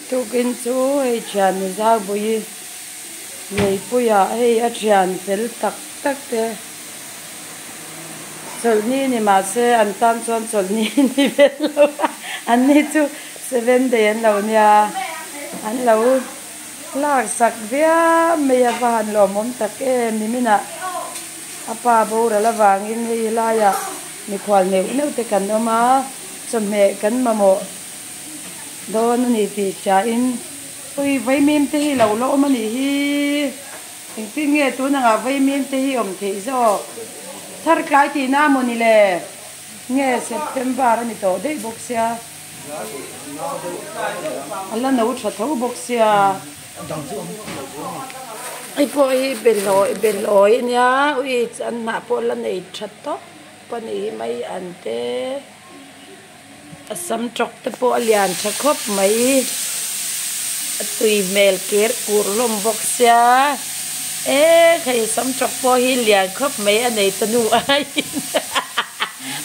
Tukin chu hei thian Zaubui Leipuia hei a thian fel tak tak te chawlhni ni mahse an tan chuan chawlhni ni ve lo a an ni chu seven day an lo nia an lo lak sak viau mai a va han lawmawm tak em niminah a pa boral avangin hei helaiah mikhual neuh neuh te kan awm a chawhmeh kan mamawh dawn a ni tih hriain ui vaimim te hi lo la awm a nih hi engtin nge tun angah vaimim te hi awm theih zawk thar tlai tihna a maw ni le nge September a ni tawh daih bawk sia a la no tha tho bawk sia hei pawh hi behlawi behlawi a nia ui an hnah pawh la nei tha tawp a nih hi mai an te. A sam tawk te pawh a lian tha khawp mai a tui hmel ker kur hlawm bawk sia e hei sam tawk pawh hi lian khawp mai a nei tunu aiin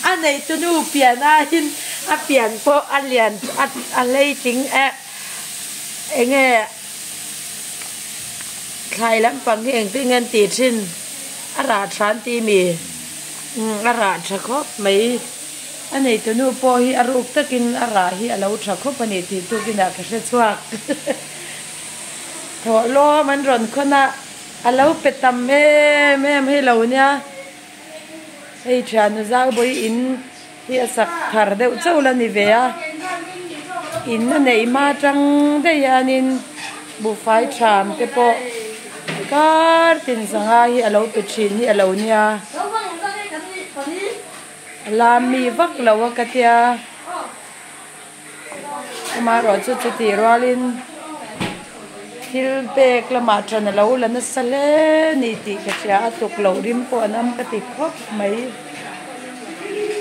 a nei tunu pian aiin a pian pawh a lian a hleitling eh eng nge thlai lampang hi engtin nge an tih thin a rah tha an tih mi a rah tha khawp mai. A neitunu pawh hi a ruk takin a rah hi a lo tha khawp a ni tih tukinah ka hre chhuak. Thawhlawm an rawn khawn a, a lo pe tam em em hei lo nia. Hei thiannu Zaubawi in hi a sak thar deuh chauh la ni ve a, in a neih hma tang daih hianin buhfai tham te pawh kar tin sangha hi a lo pe thin hi a lo nia. A lam mi vak lo a ka tia amaherawh chu chutih rualin thil pek lamah ṭan a lo la nasa hle a ni tih ka hria a tuk loh rim pawh an awm ka ti khawp mai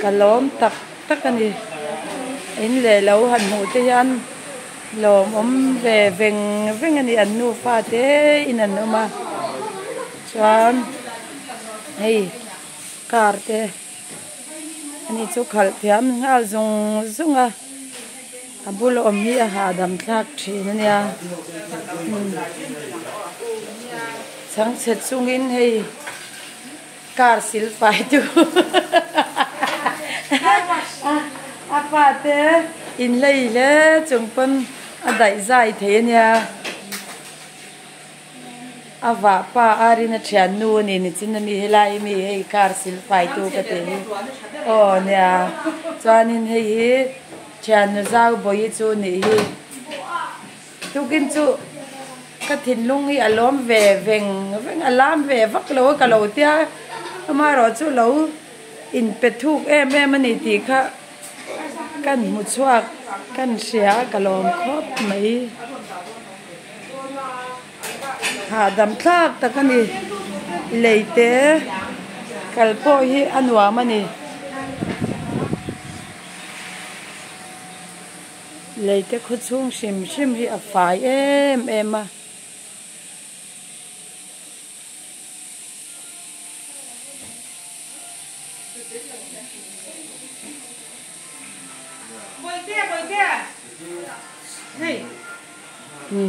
ka lawm tak tak a ni in leh lo han hmuh te hian lawmawm ve veng veng a ni an nufa te in an awm a chuan hei. Car te ani chu khalh thiam nghal zung zung a a bula awm hi a hahdam thlak thin a nia chhangchhe chungin hei car sil fai tu a pa te inhlei hle chung pawn a daih zai thei a nia. A vah pa Arina thiannu a ni nichin ami helai ami hei car sil fai tu ka tih hi aw nia chuanin hei hi thiannu zau bawi chu nih hi tukin chu ka thinlung hi a lawm ve veng veng a lam ve vak lo a ka lo tia amaherawh chu lo inpe thuk em em a ni tih kha. Kan hmu chhuak kan hria a ka lawm khawp mai. Hahdam thlak tak a ni. Lei te kal pawh hi a nuam a ni. Lei te khaw chhung hrim hrim hi a fai em em a.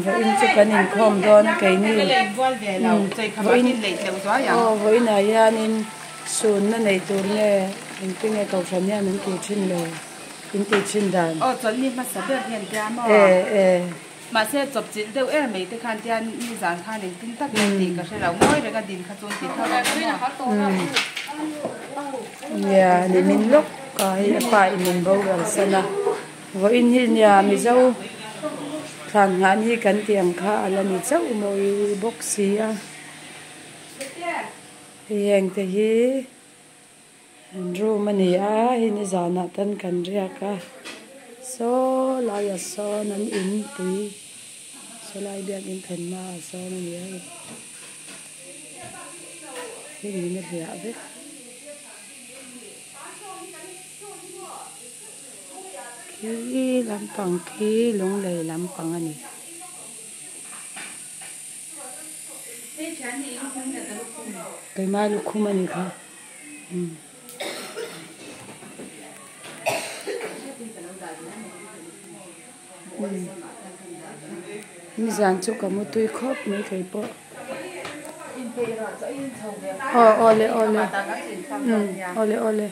Vawiin chu kan inkhawm dawn a keini vawiin aw vawiinah hianin sunna nei tur nge engtinge kohhran hian an tih thin lo in tih thin dan. E e. Mahse, chawpchilh deuh er mai te khan tian nizan khan engtin tak nge tih ka hre lo. Ngawi reng a din kha chuan ti tho ang maw? Nia, ni min lawk ka hei a pa in min boral san a. Vawiin hi nia Mizo thlan nghah ni kan tih ang kha a la ni chauh mawi bawk si a. Hei heng te hi An room a ni a, hei nizanah tan kan riak a, saw laiah sawn an in pui, saw lai biakin thlenna ah sawn a ni a, hei min a hliah vek. Khi lampang khi lunglei lampang a ni. Keimah lukhum a ni kha. Nizan chu ka mu tui khawp mai kei pawh. Aw awle awle. Awle awle.